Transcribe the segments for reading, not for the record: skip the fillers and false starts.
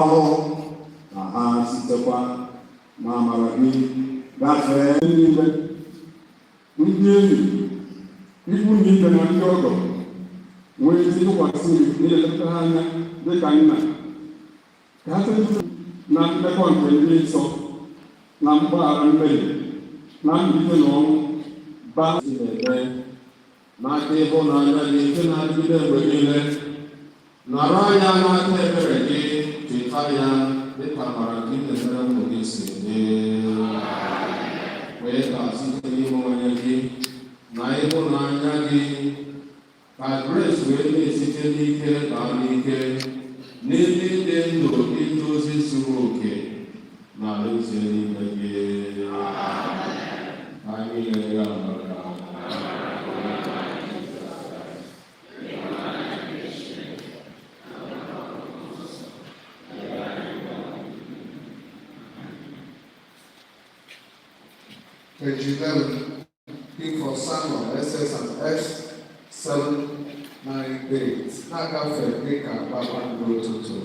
Ahụhụ, ka ha sitekwa n'amara gị gafee niile, ndị enyi, ikwu na ibe na ndị ọgọ, nwee ezi ntụkwasị obi na-elekọta ha anya dịka nna, ka ha site na mmekọ nke ndị nsọ na mgbaghara mmehie na mbilite n'ọnwụ baa na-eme n'aka ịhụnanya gị nke na-adịgide mgbe niile. Nara ya n'aka ebere gị, cheta ya dịka amara gị na-emere ụmụ gị si dị. Kwee ka site n'ime onye gị na ịhụnanya gị, ka Grace wee na-esite n'ike baa n'ike n'ime ịdị ndụ ije ozi zuru oke na alaeze eluigwe gị. Ka anyị niile rịọ amara. Page 11, P for Samuel, SS and S 798. Na-agafe dịka kpakpando ụtụtụ.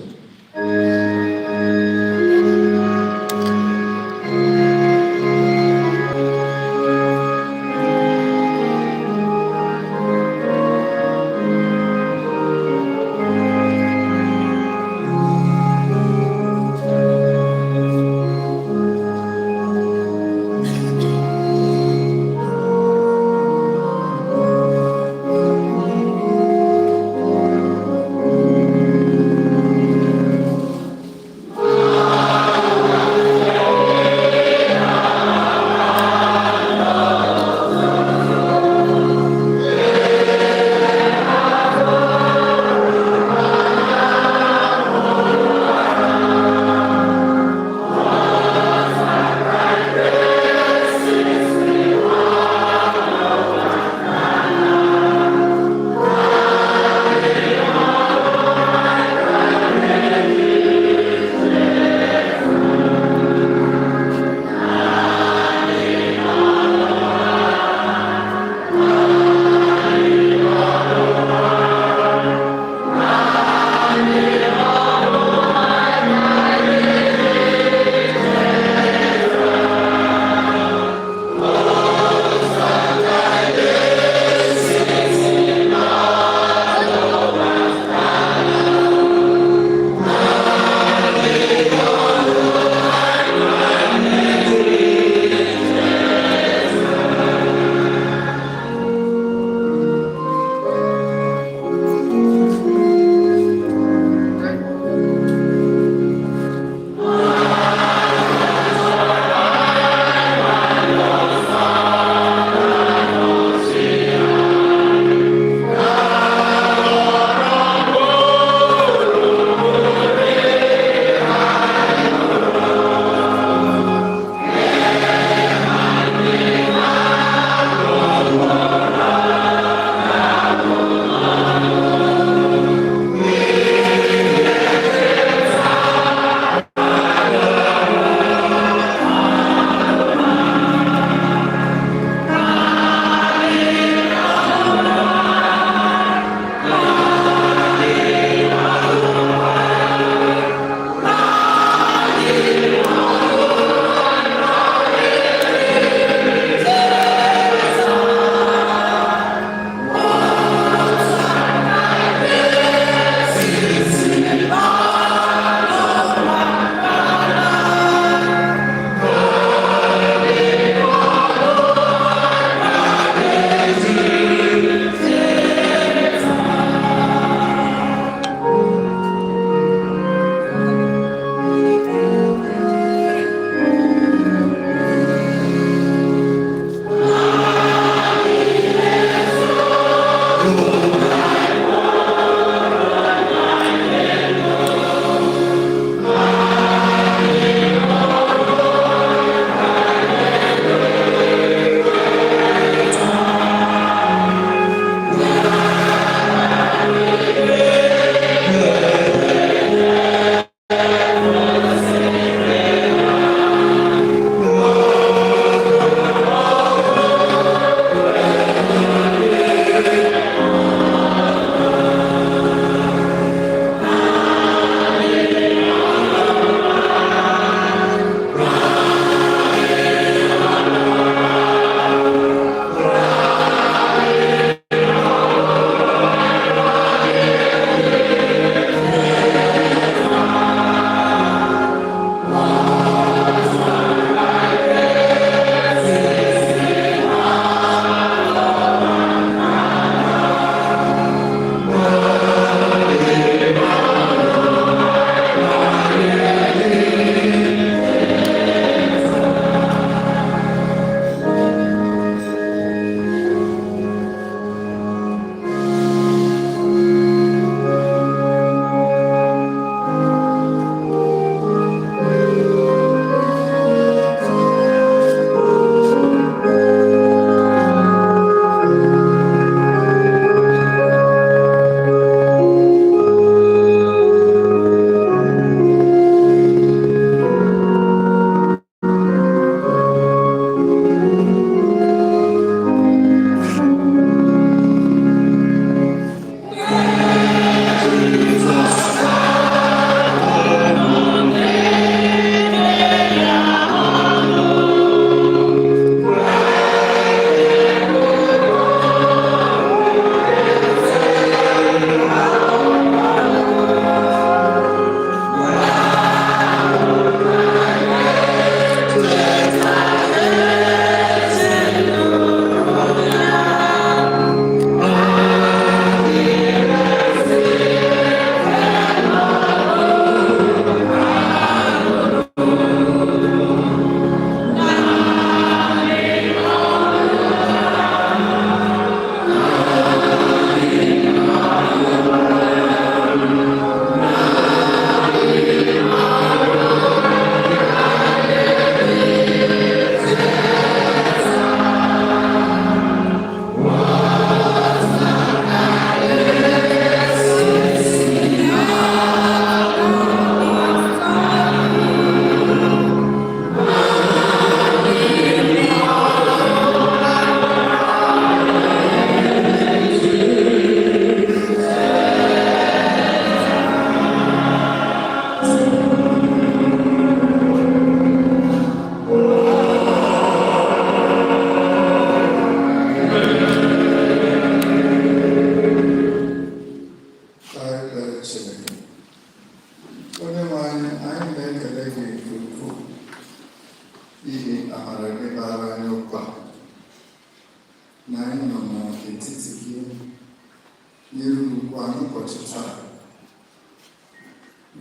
N'ụbọchị taa,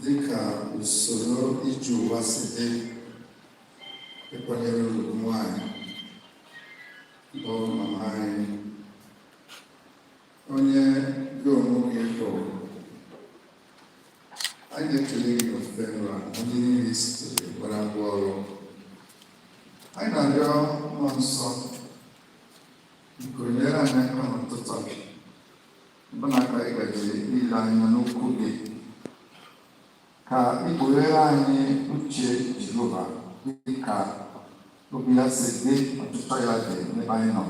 dịka usoro ije ụwa si dị, ịkwanyere ugwu nwanyị bụ mama anyị, onye gị onwe gị hụrụ, anyị na-ekele gị n'ofufe nru a na ndị niile sitere gbara ngwa ọrụ. Anyị na-arịọ Mmụọ Nsọ nke nyere anyị aka n'ụtụtụ a, ọbụna ka anyị gaje ile anya n'okwu gị, ka ị kpughere anyị uche Jehova dị ka obi ya si dị, ọchịchọ ya dị n'ebe anyị nọ,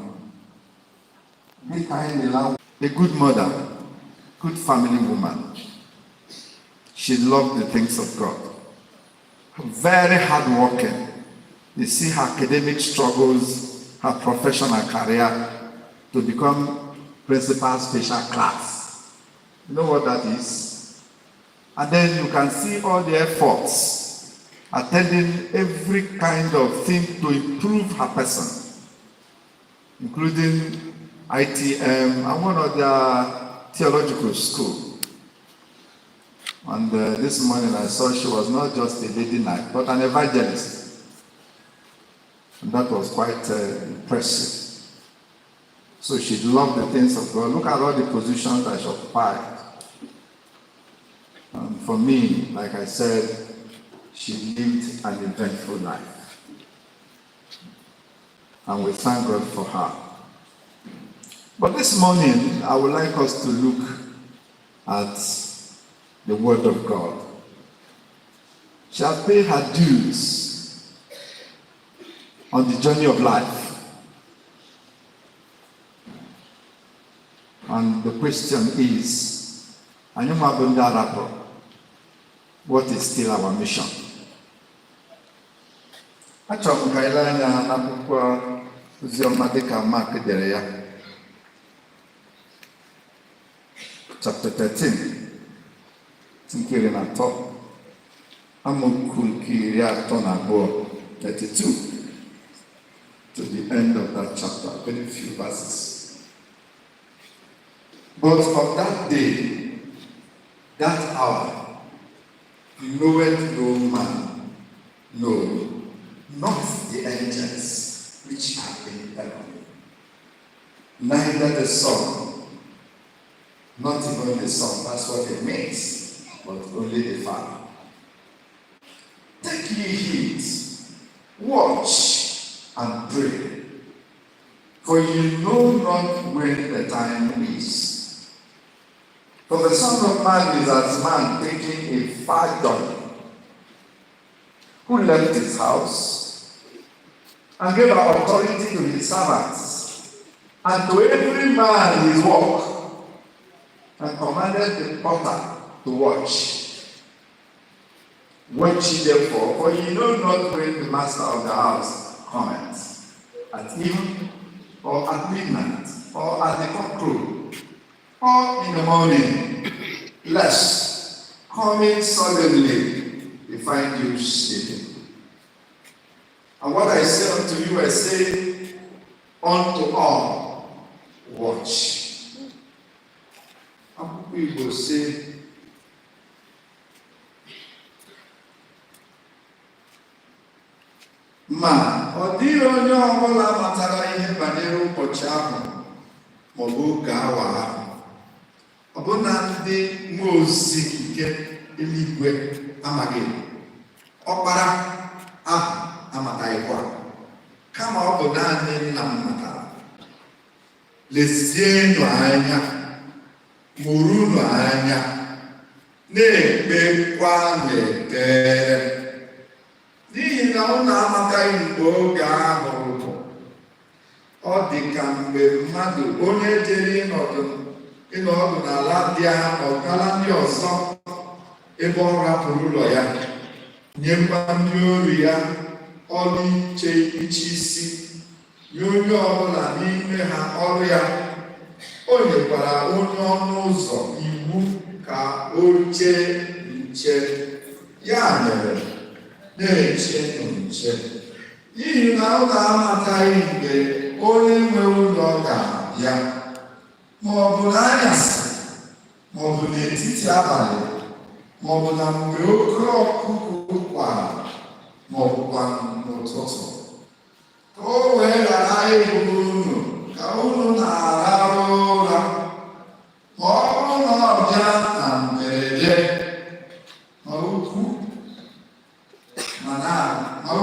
dịka anyị na-ele. A good mother, good family woman. She loved the things of God, very hardworking. You see her academic struggles, her professional career to become principal special class. You know what that is? And then you can see all the efforts, attending every kind of thing to improve her person, including ITM and one other theological school. And this morning I saw she was not just a lady knight, but an evangelist. And that was quite impressive. So she loved the things of God. Look at all the positions that she occupied. And for me, like I said, she lived an eventful life. And we thank God for her. But this morning, I would like us to look at the Word of God. She has paid her dues on the journey of life. And the question is, anyị nwa bụ ndị arapụrụ, what is still our mission? Achọrọ m ka anyị lee anya n'akwụkwọ oziọma dịka Mark dere ya, chapter 13, nke 13, amaokwu nke 32, 32 to the end of that chapter, very few verses. But of that day, that hour, knoweth no man, no, not the angels which are in heaven, neither the Son, not even the Son, that's what it means, but only the Father. Take ye heed, watch and pray, for you know not when the time is. For the Son of Man is as man taking a far journey, who left his house and gave authority to his servants, and to every man his work, and commanded the porter to watch. Watch ye therefore, for ye know not when the master of the house cometh, at even, or at midnight, or at the cockcrow, or in the morning, lest coming suddenly he find you sleeping. And what I say unto you, I say unto all, watch. Akwụkwọ Igbo si, ma ọ dịghị onye ọbụla matara ihe banyere ụbọchị ahụ maọbụ oge awa ahụ, ọbụna ndị mmụọ ozi nke eluigwe amaghị, Ọkpara ahụ amataghịkwa, kama ọ bụ naanị Nna m matara. Lezienụ anya, mụrụnụ anya, na-ekpekwa n'ekpere, n'ihi na unu amataghị mgbe oge ahụ bụ. Ọ dị ka mgbe mmadụ onye jere ịnọ ọdụ n'ala dị ala ndị ọzọ, ebe ọ rapụrụ ụlọ ya, nyekwa ndị oru ya ọrụ iche iche isi, nye onye ọbụla n'ime ha ọrụ ya. O nyekwara onye ọnụ ụzọ iwu ka o chee nche. Ya mere, na-eche nche, n'ihi na unu amataghị mgbe onye nwe ụlọ ga-abịa, ma ọ bụ n'anyasị, Maọbụ n'etiti abalị, maọbụ na mgbe oke ọkụkụ kwara, maọbụkwa n'ụtụtụ, ka o wee ghara ịbụ unu ka unu na-arahụ ụra, ma ọ bụrụ na ọ bịa na mberede. Ma okwu ma na-agwa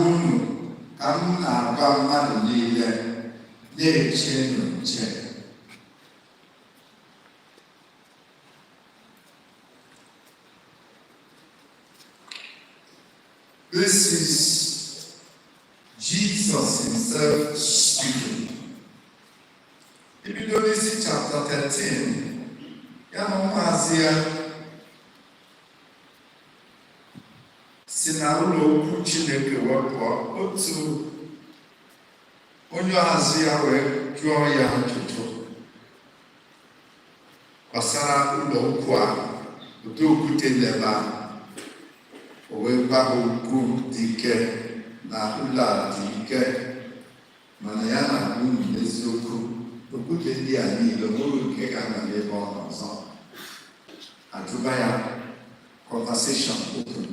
unu ka m na-agwa mmadụ niile: na-echenụ nche. This is Jesus himself speaking. Ibido n'isi chapter 13, ya na ụmụazị ya si na ụlọ okwu Chineke wee pụọ, otu onye azụ ya wee jụọ ya ajụjụ gbasara ụlọ ukwu ahụ, ụdị okwute dị ebe ahụ. O wee gwa ha okwu dị ike na ụlọ a dị ike, mana ya na-agwa unu n'eziokwu, okwute ndị a niile onweghị nke ga-anọ n'ebe ọ nọ ọzọ. Ajụba ya, conversation open.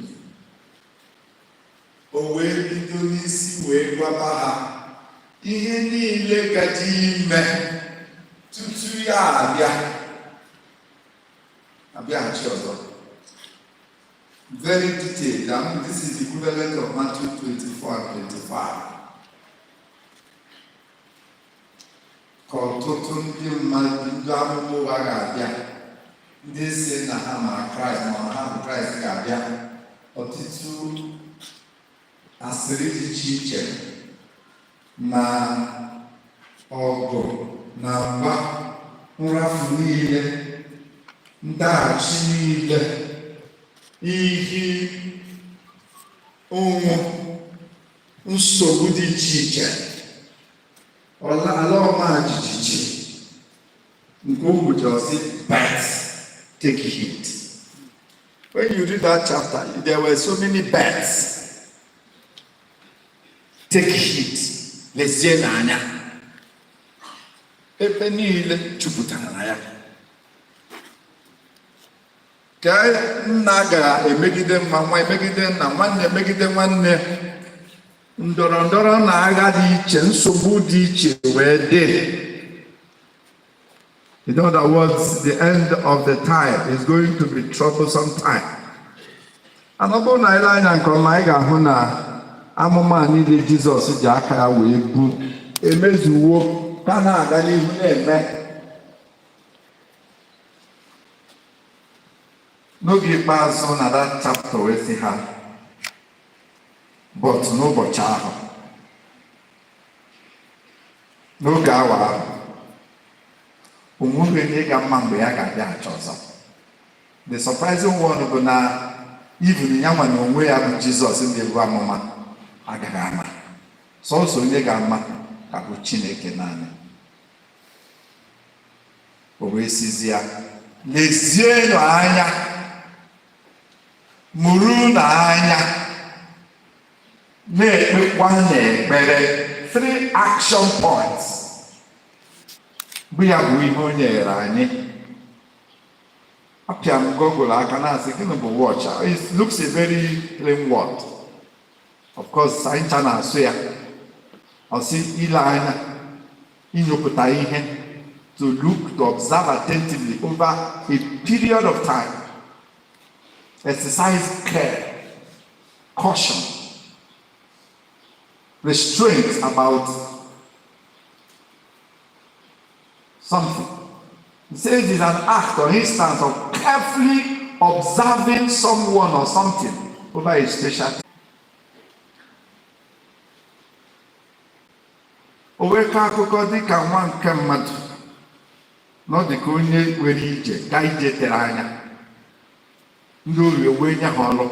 O wee bido n'isi wee gwaba ha ihe niile gaji ime tutu ya abịaghachi ọzọ. Very detailed. I mean, this is the equivalent of Matthew 24 and 25. Ka ọtụtụ ndị mmadụ, ndị amụma ụgha ga-abịa, ndị si na ha mara Kraịst ma ha bụ Kraịst ga-abịa, ọtụtụ asịrị dị iche iche na ọgụ na mgba, nrafu niile, ndaghachi niile, ihe ụnwụ, nsogbu dị iche iche, ala ọma jijiji nke o kwuchara sị, "But take heed." When you read that chapter, there were so many buts. Take heed, lezie n'anya, ebe niile jupụtara na ya, ka nna ga-emegide nwa, nwa emegide nna, nwanne emegide nwanne, ndọrọ ndọrọ na agha dị iche, nsogbu dị iche wee dị. In other words, the end of the time is going to be troublesome time. And ọ bụrụ na ile anya nke ọma, anyị ga-ahụ na amụma a niile Jizọs ji aka ya wee bu emezuwo, ka na-aga n'ihu na-eme. N'oge ikpeazụ na that chapter, wee sị ha, but n'ụbọchị ahụ, n'oge awa ahụ, o nweghị onye ga-ama mgbe ya ga-abịaghachi ọzọ. The surprising one bụ na even ya nwa na onwe ya bụ Jizọs na-ebu amụma agaghị ama. Sọsọ onye ga-ama ka bụ Chineke naanị. O wee sizi ya, lezienụ anya, mụrụ na anya, na-ekpekwa n'ekpere. Three action points bụ ya bụ ihe o nyere anyị. Apịa m Google aka na-asị, gịnị bụ watch? It looks a very plain word. Of course, anyị ncha na-asụ ya. Ọ sị ile anya, inyopụta ihe, to look, to observe attentively over a period of time, exercise care, caution, restraint about something. It says it's an act or instance of carefully observing someone or something over a special time. O wee kọọ akụkọ dịka nwa nke mmadụ na ọ dị ka onye were ije gaa ije tere anya, ndị ori wee nye ha ọrụ,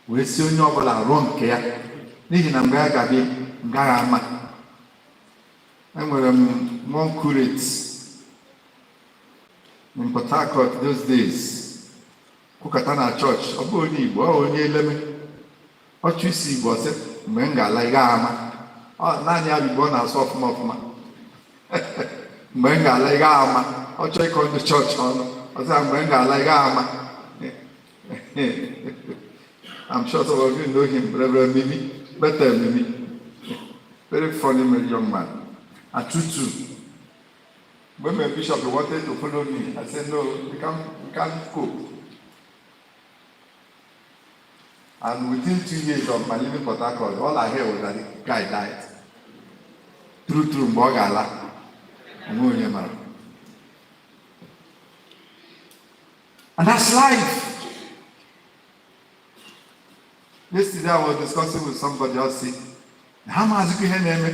wee si onye ọbụla rụọ nke ya, n'ihi na mgbe ya ga-abịa ngaghị ama. Enwere m one curate in Port Harcourt those days, kwukọta na chọọchị. Ọ bụ onye Igbo, ọ onye Eleme. Ọchụ isi Igbo, ọsị mgbe m ga-ala ị gaghị ama. Ọ naanị ya bụ Igbo ọ na-asụ ọfụma ọfụma. Mgbe m ga-ala ị gaghị ama. Ọ chọọ ịkọ ndị chọọchị ọnụ, ọ sị mgbe m ga-ala, ị gaghị ama. I'm sure some of you know him, Reverend Mimi, Bethel Mimi. Very funny young man. Atutu. When my bishop wanted to follow me, I said, "No, we can't cope." And within 2 years of my leaving Port Harcourt, all I heard was that the guy died. True, true, mgbe ọ ga-ala, onwe onye mara. And that's life. Yesterday I was discussing with somebody else, say, ha maazịkwa ihe na-eme.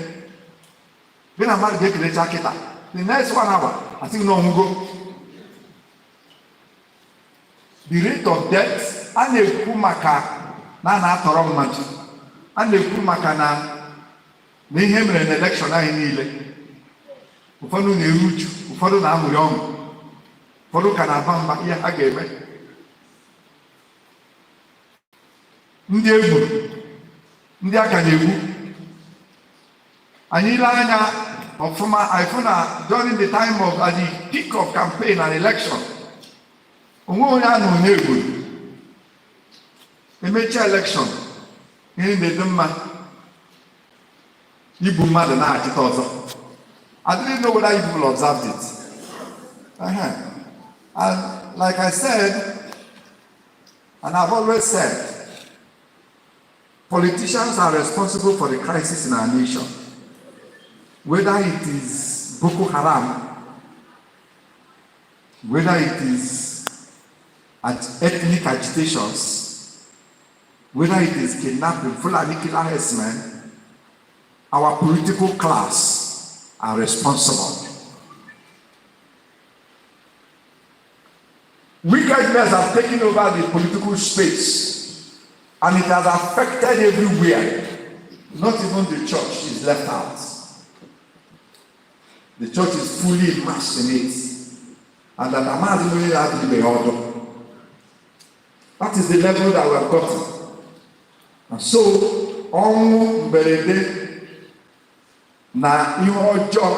Gị na mmadụ ga-ekelecha kịta. The next one hour, I think na ọnwụgo. The rate of death, a na-ekwu maka na a na-atọrọ mmadụ. A na-ekwu maka na ihe mere na election anyị niile. Ụfọdụ na-eru uju, ụfọdụ na-aṅụrị ọṅụ, ụfọdụ ka na-aba mba ihe ha ga-eme. Ndị egburu, ndị aka na-egbu. Anyị ile anya ọfụma, anyị fụ na during the time of, at the peak of campaign and election, onwe onye a nọ na-egburu. Emechaa election, ihe na-ede mma, igbu mmadụ na-achịta ọzọ. I didn't know whether you people observed it. And like I said, and I've always said, politicians are responsible for the crisis in our nation. Whether it is Boko Haram, whether it is ethnic agitations, whether it is kidnapping, Fulani killer herdsmen, our political class are responsible. Wickedness has taken over the political space, and it has affected everywhere. Not even the church is left out. The church is fully immersed in it. And that amaghị onye na-adịbeghị ọdụ. That is the level that we have gotten. And so, ọnwụ mberede na ihe ọjọọ,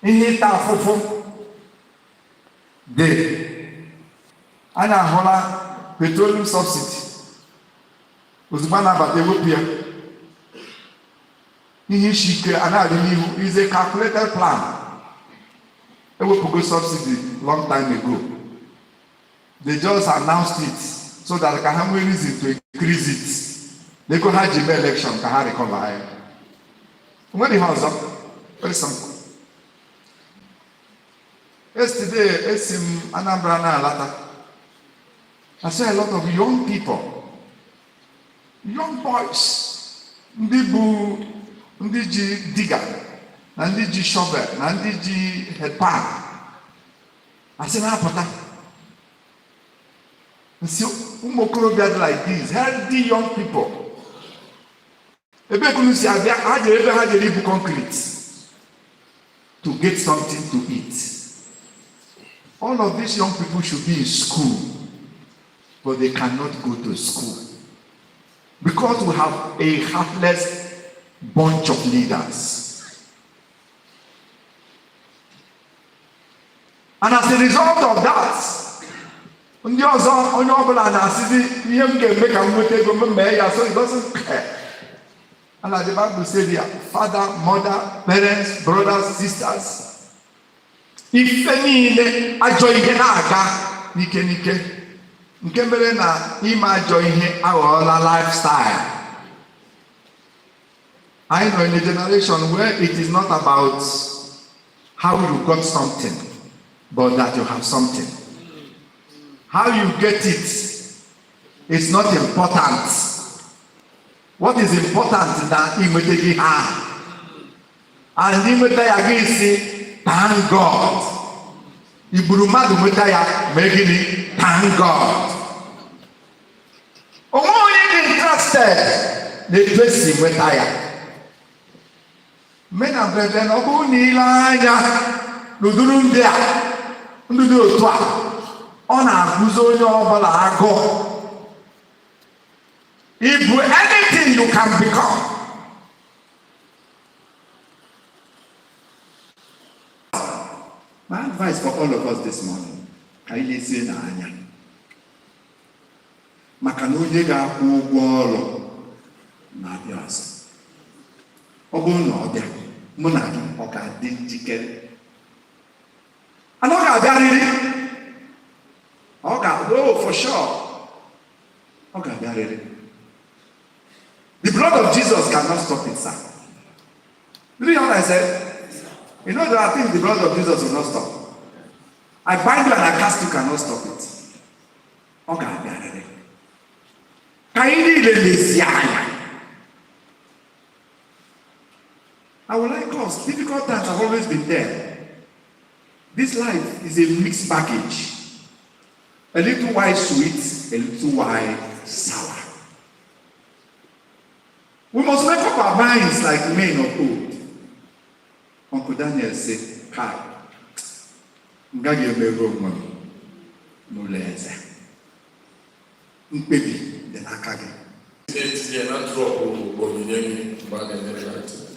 ihe ịta afụfụ dị. Anyị ahụla petroleum subsidy. Ozugbo a na-abata, ewepụ ya. Ihe isi ike a na-adị n'ihu is a calculated plan. Ewepụgo subsidy long time ago. They just announced it so that ka ha nwee reason to increase it. Ego ha ji mee election ka ha recover ya. Nwere ihe ọzọ, very simple. Yesterday, esi m Anambra na-alata. I saw a lot of young people, young boys, ndị bụ ndị ji digger na ndị ji shovel na ndị ji headpan. Asị na-apụta. Nsị ụmụ okorobịa dị like this, healthy young people. Ebe ekunu si abịa, ha jere ebe ha jere ibu concrete to get something to eat. All of these young people should be in school, but they cannot go to school because we have a heartless bunch of leaders. And as a result of that, ndị ọzọ, onye ọbụla na-asịzi ihe m ga-eme ka m nweta ego, m mee ya, so it doesn't care. And as the Bible said here, father, mother, parents, brothers, sisters, ife niile, ajọ ihe na-aga n'ike n'ike, nke mere na ime ajọ ihe aghọọla lifestyle. Anyị nọ in a generation where it is not about how you got something, but that you have something. How you get it is not important. What is important na inweta gị ha. And inweta ya, gị si thank God. Igburu mmadụ nweta ya, mee gịnị? Thank God. Onwe onye dị interested na etu esi nweta ya. Men and brethren, ọ bụrụ na ile anya n'ụdịrị ndị a, ndị dị otu a, ọ na-agụzi onye ọbụla agụụ ịbụ anything you can become. Advice for all of us this morning: ka anyị lezie n'anya, maka na onye ga-akwụ ụgwọ ọrụ na-abịa ọzọ. Ọ bụrụ na ọ bịa, mụ na gị ọ ga-adị njikere? And ọ ga-abịarịrị. Ọ ga, oh, for sure, ọ ga-abịarịrị. The blood of Jesus cannot stop it, sir. Do you hear what I said? You know, there are things the blood of Jesus will not stop. I bind you and I cast you cannot stop it. Ọ ga-abịarịrị. Ka anyị niile lezie anya. I would like us, difficult times have always been there. This life is a mixed package. A little while sweet, a little while sour. We must make up our minds like men of old. Uncle Daniel said, "Kai, m gaghị emerụ onwe m n'ụlọ eze." Mkpebi dị n'aka gị. Na-etinye na drop onyinye gị mgbe a ga-enyere gị aka.